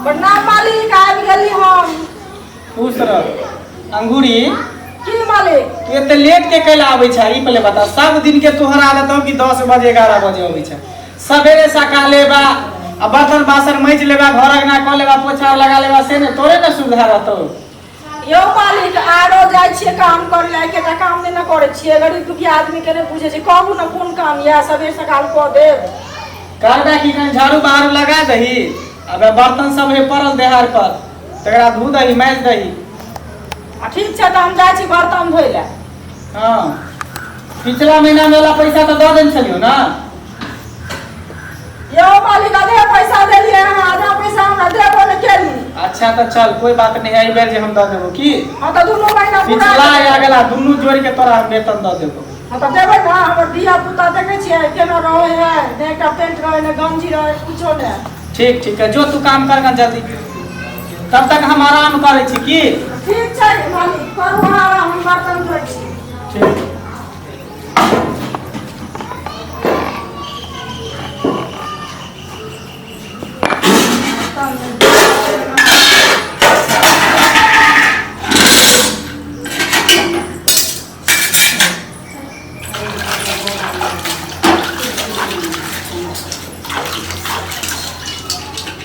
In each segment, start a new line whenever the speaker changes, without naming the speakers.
प्रणाम मालिक, आबि गेली हम।
खुश रह अंगूरी।
की मालिक?
तू एते लेट के कैला आबै छै, ई पहिले बता। सब दिन के तोहर आदत हो कि 10 बजे 11 बजे अबै छै। सवेरे सकाले बा आ बर्तन बासन मैज लेबा, घर अंगना कऽ लेबा, पोछा लगा लेबा, से ने तोरे ने सुविधा रहतौ।
यौ मालिक, आरो जाइ छियै काम करे लए, एकेटा काम नहि ने करै छियै। गरीब दुखिया आदमी के नहि बुझै छै। कहू ने कोन काम यऽ, सबेर सकाल कऽ देब।
करबे की, कनि झाड़ू बहारू लगा दही आ बर्तन सब हे पड़ल देहार पर, तकरा धो दही, माजि दही।
आ ठीक छै, तऽ हम जाइ छी बर्तन धोइ लए।
हँ, पिछला महीना में वाला पैसा तऽ दऽ देने छलियौ ने?
यौ मालिक, आधे पैसा देलियै अहाँ, आधा पैसा हमरा देबो ने केली।
अच्छा तऽ चल, कोई बात नहीं है, एहि बेर जे हम दऽ देबो की।
हँ, तऽ दुनू महीना पूरा
पिछला या अगला दुनू जोड़ के तोरा हम वेतन दऽ देबो।
हँ, तऽ देबै ने। हमर धिया पुता देखै छियै केना रहै है, ने एकटा पेंट रहै, ने गंजी रहै, कुछो नहि।
ठीक ठीक है, जो तू काम कर जल्दी, तब तक हम आराम करै छी की।
ठीक छै मालिक, करू अहाँ आराम, हम बर्तन धोइ छी।
ठीक।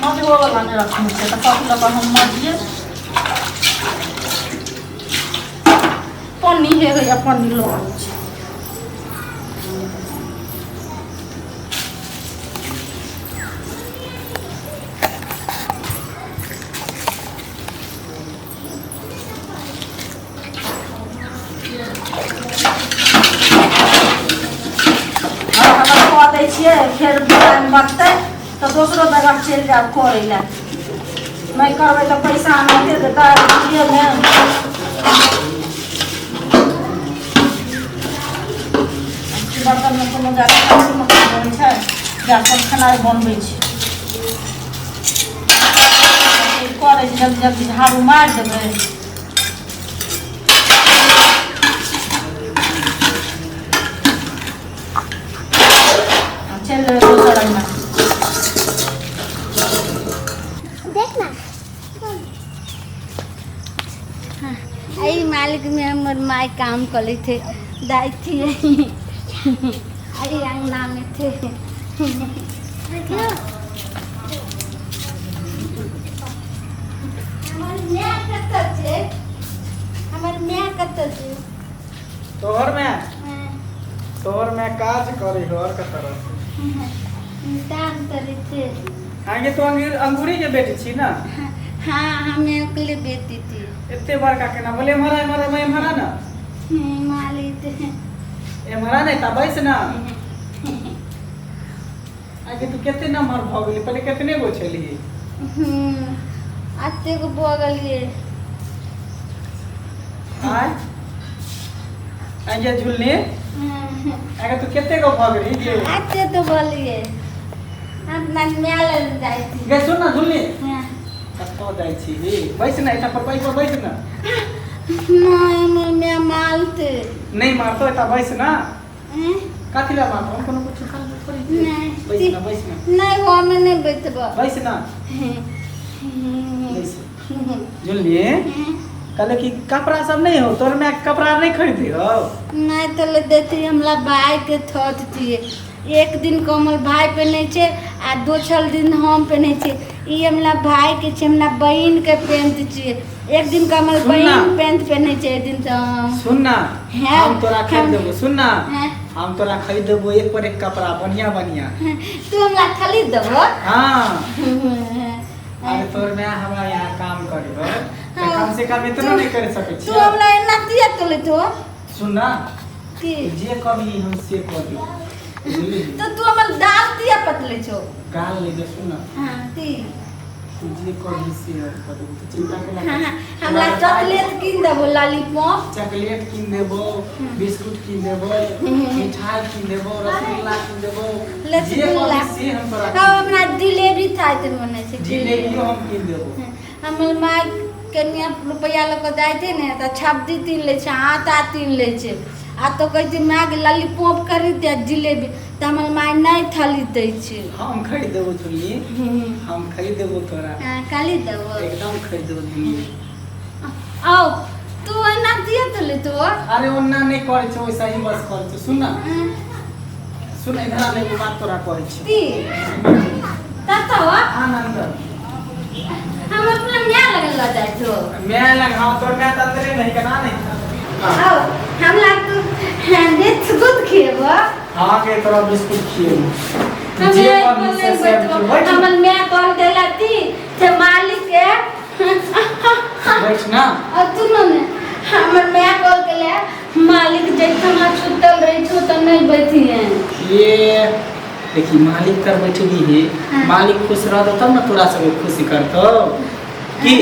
मजबो वला नहि रखने छै तऽ कथी लऽ कऽ हम मजिए।
पन्नी हे गैया, पन्नी लऽ आबै छी। कऽ दै छियै, फेर टाइम बचतै तऽ दोसरो जगह चलि जायब करै लए। नहि करबै तऽ पैसा अनाते देतै बुझिए ने। बर्तनमे कोनो जादा रहै छै, गैस पर खेनाइ बनबै छै। करै छै जल्दी जल्दी, झाड़ू मारि देबै। चलि जेबै दोसर अङ्गना।
देख ना, एहि मालिक में हमर माय काम करे थे, दाई थी एहि अंगना में थे। हमर माय कतऽ छै? हमर माय कतऽ छै?
तोहर में?
हाँ।
तोहर में काज करे हो, और कतऽ रहतै?
काम करै छै।
आगे तो अंगूरी के बेटी छी ना?
हाँ, हमें अकेले बेटी थी।
एते बड़का केना बोले? एम्हर आ, एम्हर आ, एम्हर आ ना।
मालिक।
एम्हर आ, नहि तऽ बैस ना। आगे तू कते नंबर भऽ गेली? पहिले कतने गो छलिही?
अते गो भऽ गेलियै।
आय आगे झुलनी, आगे तू कते गो भऽ गेली जे?
अते तो बोलिए, हम माय लग जाइ छी।
गे सुन ना झुलनी।
हाँ।
कतऽ जाइ छी? बैस ना एहिठाम पर, बैस बैस ना।
नहि, हमर माय मारतै।
नहि मारतो, एतऽ बैस ना।
हैं?
कथी लए मारतो? हम कोनो कुछ करबो थोड़ी छियै।
नहि।
बैस ना, बैस ना।
नहि, हम नहि बैठब।
बैस ना, बैस झुलनी। कहले कि कपड़ा सब नहीं हो तोर में? कपड़ा नहीं खरीदी हो?
नहि तो ले देती। हमरा भाई के थोत थिए, एक दिन कमल भाई पहनै छै आ दोसर दिन हम पहनै छियै। ई हमरा भाई के छै, हमरा बहिन के पेंट छियै। एक दिन कमल
सुन ना।
बहिन पेंट पहनै छै, एक दिन तऽ हम।
सुन ना।
हैं,
हम तोरा खरीद देबो, सुन ना।
हैं।
हम तोरा खरीद देबो एक पर एक कपड़ा बढ़िया बढ़िया।
तू हमरा खरीद देबो?
हाँ। अरे तोर में हमरा यहाँ काम करे हो तऽ कम से कम इतना नहीं कर सकै
तू
छियै।
हमरा एना किया तोले तो?
सुन ना।
की?
जे कभी हम से कह दियो, बुझली?
तो तू हमर दाल किया पतले छो?
गाल ले दे, सुन ना।
हाँ, की?
तू जे कभी से हम कह देबो, तू चिंता के
हाँ हाँ, हमरा चॉकलेट कीन देबो, लॉलीपॉप।
चॉकलेट कीन देबो, बिस्कुट कीन देबो, मिठाई कीन देबो, रसगुल्ला कीन देबो, जे
रसगुल्ला।
कभी से हम तोरा
तब हमरा जिलेबी खाइके मन छै।
जिलेबियो हम कीन देबो।
हमर माय कनिया रुपैआ लऽ कऽ जाइ छै ने तऽ छब्जी तीन लै छै, आटा तीन लै छै। आ तो कहै छै मायके लॉलीपॉप खरीद दे, जिलेबी। तऽ हमर माय नहि खरीद दै छै।
हम खरीद देबो झुल्ली, हम खरीद देबो तोरा।
हाँ, खरीद देबो।
एकदम खरीद देबो झुल्ली।
आओ तू एना दिए तो ले तो।
अरे ओना नहि करै छै, वैसा ही बस करै छै। सुन ना, सुन इधर आ, एगो बात तोरा कहै छी।
ती ततो
आनंद
हम अपना माय लगन लऽ जाइ छौ।
मैं लग, हाँ तोर मैं त अंदरे नहीं कना नहीं।
आओ हमरा तू बिस्कुट खिएबो।
हाँ के तोरा बिस्कुट खिएबो।
हम
जे
एक
कहबी से
बोले
से
बैठबो।
बैठ।
हमर माय कह देला ती से मालिक के
बैठ ना।
आ तू न ने हमर माय कह देला मालिक जैसन छुटल रही छो त नहीं बैठिए।
ये देखी मालिक तर बैठबी है।
हाँ।
मालिक खुश रहतो तब ना तोरा सबके खुशी करतो। की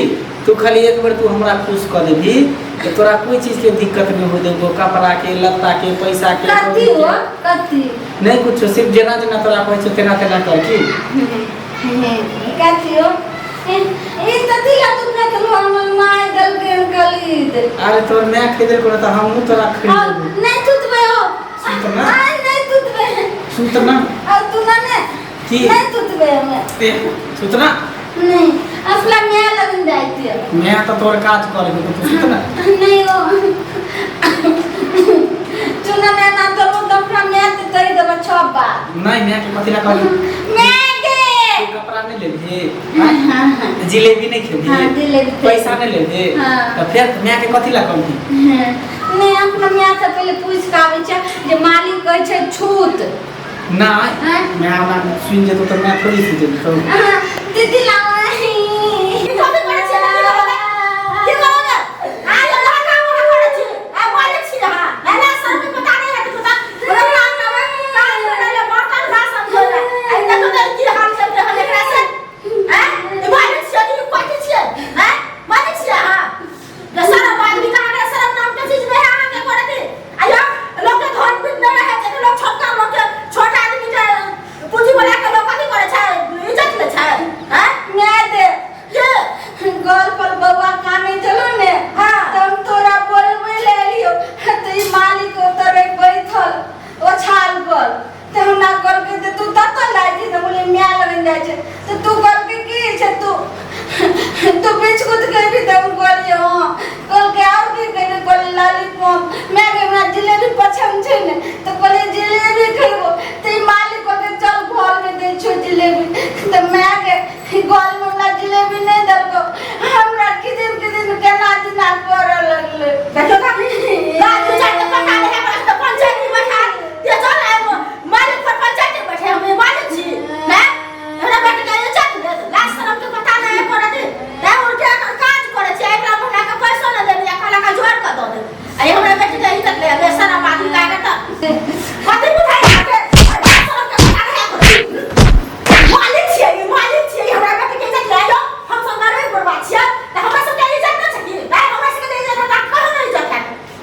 तू खाली एक बेर तू हमरा खुश कर देबी तो तोरा कोई चीज के दिक्कत नहीं हो देबो, कपड़ा के, लत्ता के, पैसा के,
कथी
कौड़ी
हो
के।
कथी
नहीं कुछ, सिर्फ जेना जेना तोरा कहै छौ तेना तेना कर। की
कथी हो ई कथी ला तू ने तू हमर माय दलके खरीद।
अरे तोर मैं खरीद को त हमहू तोरा खरीद देबो।
नहीं तुतबे हो।
सुत ना।
आ नहीं तुतबे।
सुत ना।
आ तू ना ने
की?
नहीं तुतबे हमें।
ते सुत ना।
नहीं असला मैं लगन जाती है।
मैं तो तोर काज कर देबो, तू सुत ना।
नहीं हो तू ना मैं ना तो दफरा मैं तो तरी देबो छह बार।
नहीं मैं के कथी ला कहली?
मैं के
तू कपड़ा नहीं लेबही,
हाँ हाँ
जिलेबी नहीं खेबही,
हाँ, जिलेबी खेबही।
पैसा नहीं लेबही,
हाँ।
तो फिर मैं के कथी ला कहली?
नहीं अपना माय से पहले पूछ के आबै छै जे मालिक कहै छै छूत।
नहीं
हाँ?
मैं हमरा सुन जेतो तो मैं थोड़ी सुन जेतो।
हाँ, दीदी लाओ।
की कथी करै छियै? की करबै? आ यो लहका हमरा करै छी। आ मालिक छी अहाँ। एना शर्म के पता नहि है पता। हमरा काम ना काज करै ले बर्तन बासन धोइ ले। आ ई देखो तऽ की हाल चलते हन एकरा से। हैं? ई मालिक छियै कि कथी छियै? हैं? मालिक छियै अहाँ? जे शरम आदमी के अहाँके शरम नाम के चीज नहि है अहाँके करैत। आ यो लोक के धन बित नहि रहै छै, लोक छोटका लोक के छोट आदमी के पूंजी बना के लोक कथी करै छै? इज्जत लै छै। हैं?
माय दे
के
गोल पर बौआ काने चलो ने।
हाँ।
तो हम तोरा बोलबे ले लियो तो ई मालिक ओतरे बैठल ओछाल पर तो हमरा कहलकै जे तू तत जाइ छी तऽ बोले माय लगन जाइ छै तऽ तू कहलकै की छै तू तू बिस्कुट खेबी तऽ हम कहलियै हँ। कहलकै आओर की खेबी? कहलियै लॉलीपॉप। माय के हमरा जिलेबी पसन्द छै ने तऽ कहलियै जिलेबी खेबो। तऽ ई मालिक कहलकै चल घरमे दै छियौ जिलेबी। तऽ माय के घरमे हमरा जिलेबी नहि देलकौ। हमरा किदिन किदिन केना जेना करऽ लगलै।
देखियौ तऽ रात दू चारि के पता नहि है हमरा तऽ पंचायत में बैठा दे चल आब मालिक पर पंचायत में बैठे हम मालिक छी हैं हमरा बेटी के इज्जत दे लाज शरम के पता नहीं है करत हैं उनके काज करे छी एकरा हमरा के पैसो न देबी आ खाला का जोड़ के दऽ देबी आ ई हमरा बेटी के इज्जत ले बेशरम आदमी का के तऽ कथी बुझाइ अहाँके लाज शरम के पता नहीं है मालिक छियै ई मालिक छियै हमरा बेटी के इज्जत ले आइयो। हम सब गरीब गुरबा छियै तऽ हमरा सबके इज्जत नहि छै की नहीं हमरा सबके इज्जत है तऽ कहो नहि इज्जत है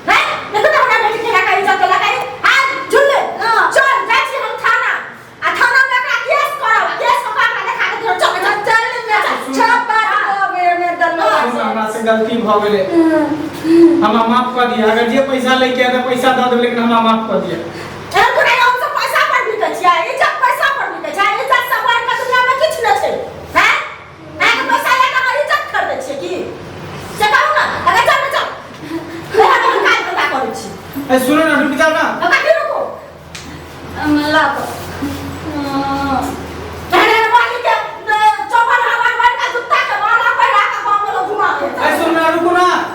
नहीं देखो तऽ हमरा बेटी के लगा इज्जत लगा आ झुल्ले चल जाइ छी हम थाना आ थाना में एकरा केस करब केस कऽ के देखा के चल चल
चल माय छह बार कहबै हमे दलो।
सुन, हमरा से गलती भ गेलै, हमरा माफ कर दिया। अगर जे पैसा लेके आए तऽ पैसा दऽ देबै, लेकिन हमरा माफ कर दिया।
एहन थोड़े हम सब पैसा पर बिकै छियै इज्जत पैसा पर बिकै छै इज्जत से बढ़ि कऽ दुनिया में किछु नहि छै हैं अहाँके पैसा लए कऽ अहाँ इज्जत खरीदै छियै की से कहू ने अगर चल चल हम काज धंधा करै छी।
ए सुनो